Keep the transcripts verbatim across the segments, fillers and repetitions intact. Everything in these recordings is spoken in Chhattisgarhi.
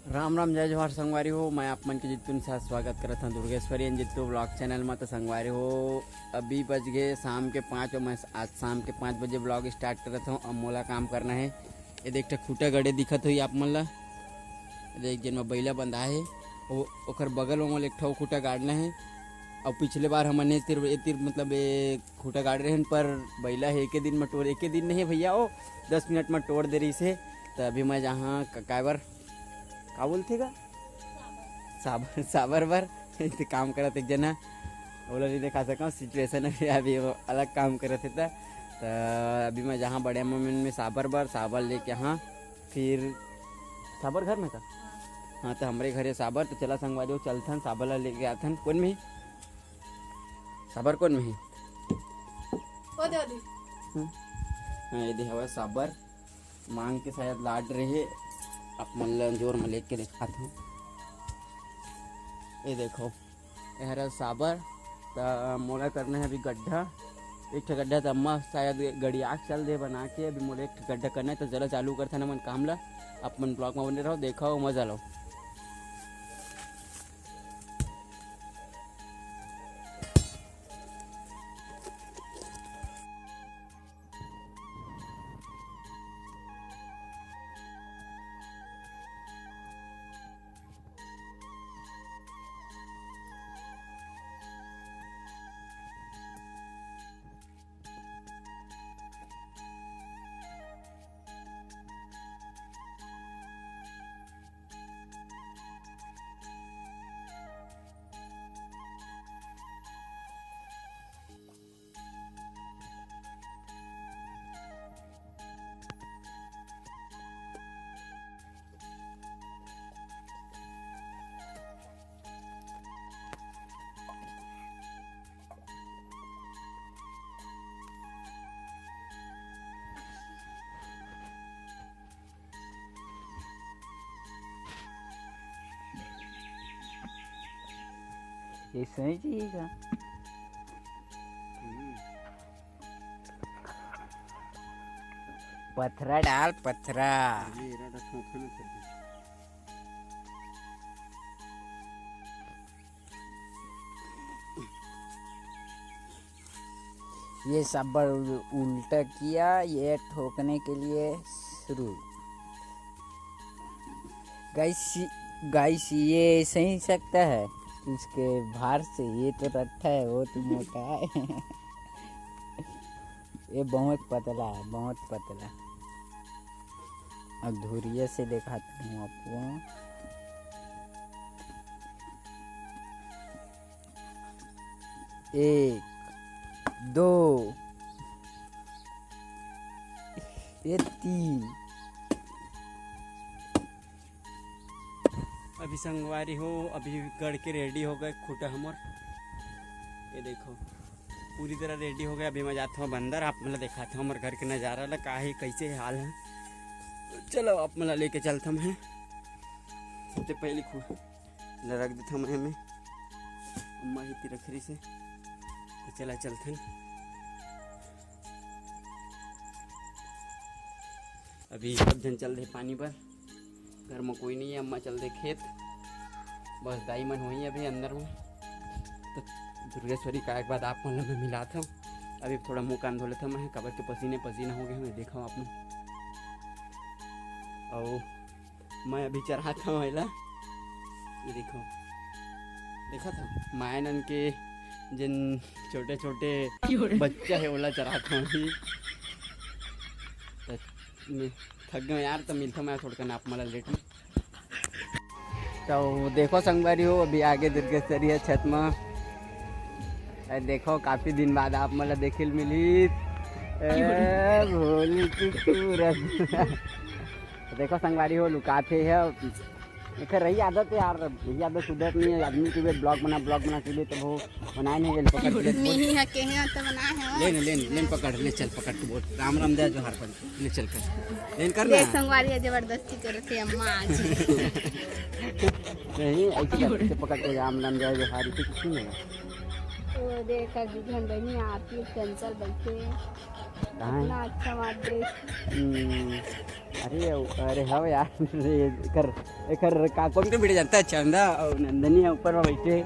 राम राम, जय जोहार संगवारी हो। मैं आप मन के जितु निषाद स्वागत करत हूँ दुर्गेश्वरी and जितु vlog channel में। तो संगवारी हो, अभी बज गए शाम के पाँच और मैं आज शाम के पाँच बजे vlog start करत हूँ। अब मोला काम करना है। ये देख, ठा खूटा गड़े दिखत होही आप मन ला। ये देख, जेन में बैला बंधा है, वो ओकर बगल में मोला एक ठो खूटा गाड़ना है। और पिछले बार हमन ने तिर, ये तिर, मतलब, ये खूटा गाड़े रहन, पर बैला है एके दिन में टोर, एके दिन नहीं भैया, वो दस मिनट में टोर दे रही से। तो अभी मैं जहाँ क-, काबर का बोलथे गा? साबर, साबर बर। इते काम करत एक जना, ओला नहीं दिखा सकंव, situation अभी, अभी वो अलग काम करत हे। त, त अभी मैं जहाँ बड़े मम्मी में साबर बर, साबर लेके, हाँ, फिर साबर घर में का? हाँ, तो हमरे घरे साबर, तो चला संगवारी हो, चलथन, साबर ला लेके आथन। कौन में ही? साबर कौन में ही? ओ दे, ओ दे। हम्म। हाँ, ये दे हवा साबर। मांग के शायद लाड रहे, आप मन ल जोर में लेके दिखात हूँ। ये देखो, ये हरा साबर, त मोला करना है अभी गड्ढा। एक ठो गड्ढा त अम्मा शायद गड़िया के चल दे बना के, अभी मोला एक ठो गड्ढा करना है। तो चलो चालू करथन हमन काम ला, आप मन vlog में बने रहो, देखो मजा लो। ये सही चीज है। पथरा डाल, पथरा। ये रहा, खोखा ना कर दे। ये सब उल-, उल्टा किया, ये ठोकने के लिए शुरू। गाइस, गाइस, ये सही सकता है उसके भार से। ये तो रट्ठा है, वो तो मोटा है। ये बहुत पतला है, बहुत पतला। अब धुरिया से दिखाता हूँ आपको। एक, दो, ये तीन। अभी संगवारी हो, अभी गढ़ के रेडी हो गए खूटा हमर। ये देखो, पूरी तरह रेडी हो गए। अभी मैं जाता हूँ अंदर, आप मन ला दिखाता हूँ हमर घर के नज़ारा ला, का है, कैसे हाल है। चलो, आप मन ला लेके चलता हूँ मैं। सबसे पहले खू-, ला रख देता हूँ मैं एमे। अम्मा ही ती रख रही से। तो चला चलथन। अभी सब झन चल दे पानी बर। घर में कोई नहीं है, अम्मा चल दे खेत। बस दाई मन होही अभी अंदर में। तो दुर्गेश्वरी का एक बाद आप मन ला मैं मिलात हूँ। अभी थोड़ा मुंह कान धो लेता मैं, काबर के पसीने पसीना हो गए हैं, देखा आप मन। और मैं अभी चरात हूँ एला। ये देखो, देखा था मायनन के जिन छोटे छोटे बच्चा है, ओला चरात हूँ अभी। तो मैं थक गए यार, तो मिलता मैं थोड़ा कन आप मन ला लेट में। तो देखो संगवारी हो, अभी आगे दुर्गेश्वरी है छत में। अरे देखो, काफी दिन बाद आप मन ला देखे ल मिली। ए, भोली कुकुर। तो देखो संगवारी हो, लुकात हे, हे। एकर रही आदत है यार, यही आदत सुधर नहीं है। आदमी के vlog बना, vlog बना के लिए तो वो बनाए नहीं, ले पकड़ के ले। नहीं है, कहे तो बनाए हैं। ले न, ले न, ले न, पकड़, ले चल, पकड़ के बोल। राम राम जय जोहार पकड़ के, ले चल कर। ले न कर ना। देख संगवारी है, जबरदस्ती करत है अम्मा आज। नहीं, ऐसे कर, ऐसे पकड़ के राम राम जय जोहार, इसे कुछ नहीं होगा। वो देख, अभी बहनी आती है, चंचल बैठे। कहाँ है? इतना अच्छा बात दे। हम्म, अरे, अरे हव यार, एकर, एकर का कौन के बेटे जानता है? चंदा और नंदनी है ऊपर में बैठे।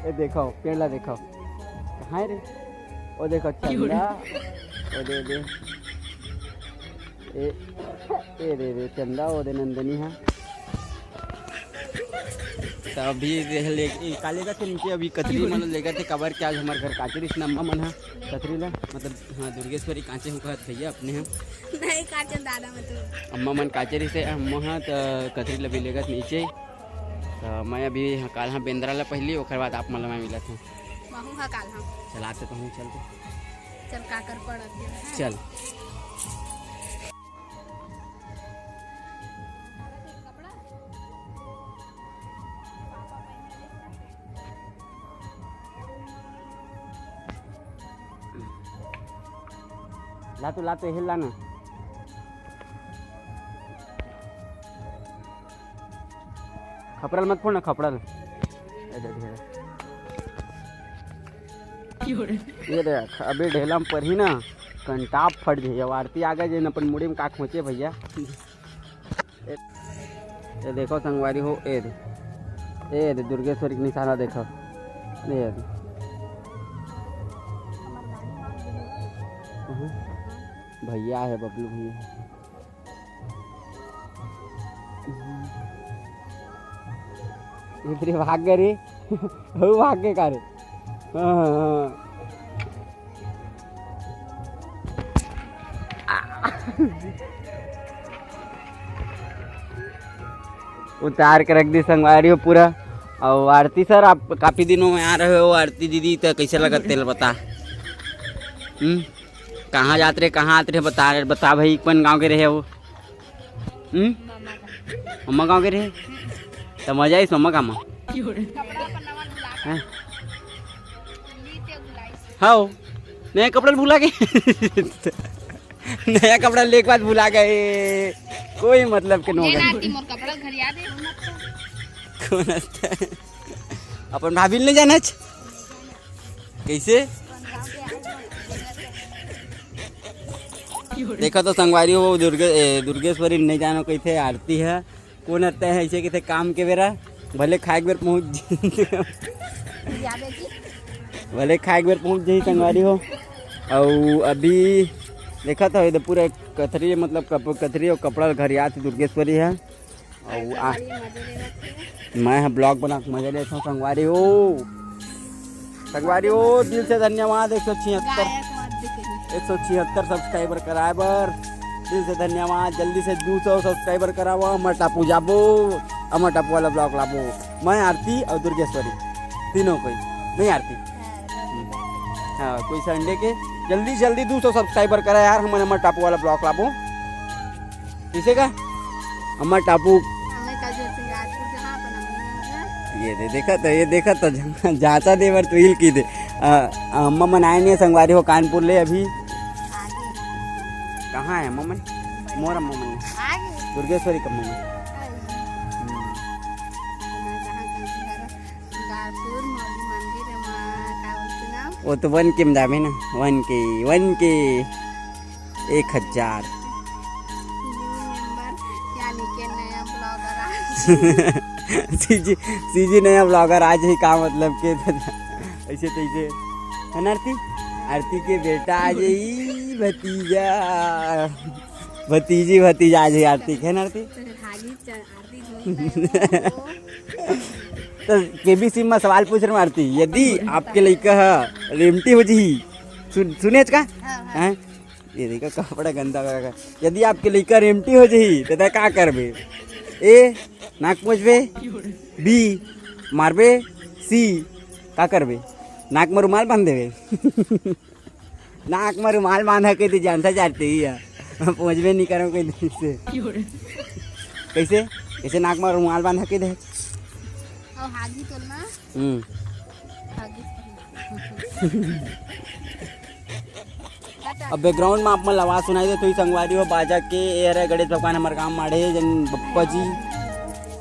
ये देखो, पेड़ ला देखो, कहाँ है रे? वो देखो चंदा, वो दे दे। ए, ए रे रे चंदा, ओ दे नंदनी हा। त अभी दे ले, ए, का लेगत हे नीचे, अभी कथरी मन लेगत हे, काबर के आज हमर घर काचरिस ना अम्मा मन हा कथरी ला, मतलब, हाँ, दुर्गेश्वरी काचे हूँ कहत भैया अपने हा। नहीं, काचे दादा, मतलब। अम्मा मन काचरिस हे, अम्मा हा त कथरी ला भी लेगत नीचे। त मैं अभी, हाँ, काल हा बेंदरा ला पहली, ओकर बाद आप मन ला मैं मिलत हूँ। महू हा काल हा। चल, आते तो हूँ, चल तो। चल, काकर पड़त हे। चल। ला तो, ला तो, हिल ला ना। खपड़ल मत फोड़ ना, खपड़ल। ए देख, ये देख, अभी ढेला में परही ना, कंटाप फट जाही। अब आरती आ गए, जेन अपन मुड़ी में का खोचे भैया। ए, ये देखो संगवारी हो, ए दे, ए दे, दुर्गेश्वरी के निशाना देखो, ए दे। भैया है, बबलू भैया। इधरे भाग गए रे। हऊ भाग के का रे? हाँ, हाँ, हाँ। उतार के रख दी संगवारी हो पूरा। और आरती सर, आप काफी दिनों में आ रहे हो, आरती दीदी, तो कैसे लगा तेल बता? हम्म, कहाँ जात रहे, कहाँ आत रहे, बता, बता भाई, कौन गाँव के रहे हो? हम्म? अम्मा गाँव के रहे? त मजा आइस अम्मा गाँव म? हैं? हव, नया कपड़ा भुला गे। नया कपड़ा लेके बाद भुला गए, कोई मतलब के नोगन। मोर कपड़ा घर याद है। कौन आता है? अपन भाभी ले जाना छ? कैसे? देखा तो संगवारी हो, दुर्गे-, ए, दुर्गेश्वरी नहीं जानो कैसे आरती है। कौन आता है ऐसे किसे काम के बेरा, भले खाए के बेर पहुँच जी। भले खाए के बेर पहुँच जाही संगवारी हो। अउ अभी देखा था इधर पूरा कथरी, मतलब कप-, कथरी और कपड़ा घर याद दुर्गेश्वरी है। अउ आ, मैं ह ब्लॉग बना के मजा लेता हूँ संगवारी हो। संगवारी हो, दिल से धन्यवाद, एक सौ छिहत्तर, एक सौ छिहत्तर सब्सक्राइबर कराए बर दिल से धन्यवाद। जल्दी से दू सौ सब्सक्राइबर करावा, अमर टापू जाबो, अमर टापू वाला ब्लॉग लाबो। मैं आरती और दुर्गेश्वरी, तीनों कोई, नहीं आरती? हम्म। हाँ, कोई संडे के जल्दी से जल्दी दू सौ सब्सक्राइबर करा यार, हमन अमर टापू वाला ब्लॉग लाबो। किसे का? अमर टापू। ये दे, देखा तो, ये देखा तो, जाता दे बर तो हिल की दे। अ, अम्मा मन आए नहीं संगवारी हो कानपुर ले अभी। कहाँ है अम्मा मन? मोर अम्मा मन। दुर्गेश्वरी का अम्मा मन। हम्म। गारपुर मौली मंदिर है, वहाँ का बोलते ना? वो तो वन के में जाबे ना, वन के, वन के एक हजार। New member, यानी के नया vlogger आज। सीजी, सीजी नया vlogger आज ही का मतलब के ऐसे तैसे है ना आरती? आरती के बेटा आज ही भतीजा, भतीजी भतीजा आज ही आरती के है ना आरती? तो केबीसी में सवाल पूछ रहे आरती, यदि आपके लइका ह रेमटी हो जही, सुन, सुने का? हाँ, हाँ। हैं? ये देखो कपड़ा गंदा हो गया। यदि आपके लइका रेमटी हो जही, तो तै का करबे? ए, नाक पोंछबे? बी, मारबे? सी, का करबे? नाक में रुमाल बांध देबे? नाक में रुमाल बांधा के दे जानता जाते ही है। पोंछबे नहीं करो कोई दिन से। कैसे? कैसे नाक में रुमाल बांधा के दे? और हाथ भी तोलना। हम्म। हाथ भी तोलना। अब बैकग्राउंड में आप मन ला आवाज सुनाई देत होही संगवारी हो बाजा के, ए हरे गणेश भगवान हमर गांव माड़े जन बप्पा जी।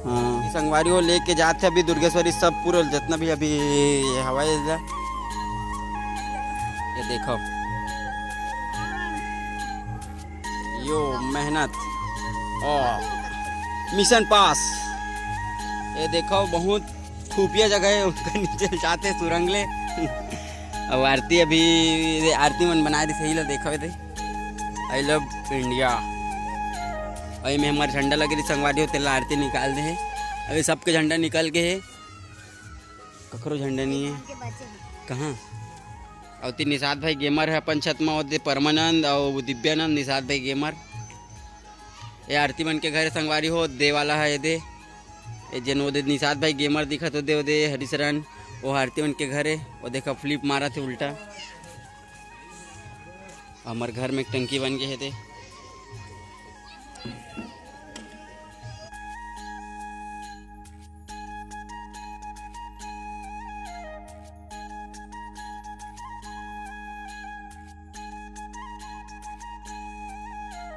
हाँ। संगवारी हो लेके जात हे अभी दुर्गेश्वरी सब पूरा जितना भी अभी हवा है इधर। ये देखो। जो मेहनत और मिशन पास। ये देखो, बहुत खुफिया जगह है, उसके नीचे जाते सुरंग ले। अब आरती अभी, ये आरती मन बनाए दे, सही ला देखो दे। I love India. अभी में हमार झंडा लगे रही संगवारी हो, तेला आरती निकाल दे है। अभी सबके झंडा निकल गए है, ककरो झंडा नहीं है। कहाँ? अउ ती निषाद भाई गेमर है अपन छत में, ओदे परमानंद अउ दिव्यानंद, निषाद भाई गेमर। ये आरती मन के घर संगवारी हो, दे वाला है ये दे। ये जेन ओदे निषाद भाई गेमर दिखत ओदे, ओदे हरिशरण, वो आरती मन के घर है। वो देखा फ्लिप मारा थे उल्टा। हमर घर में एक टंकी बन गए है दे।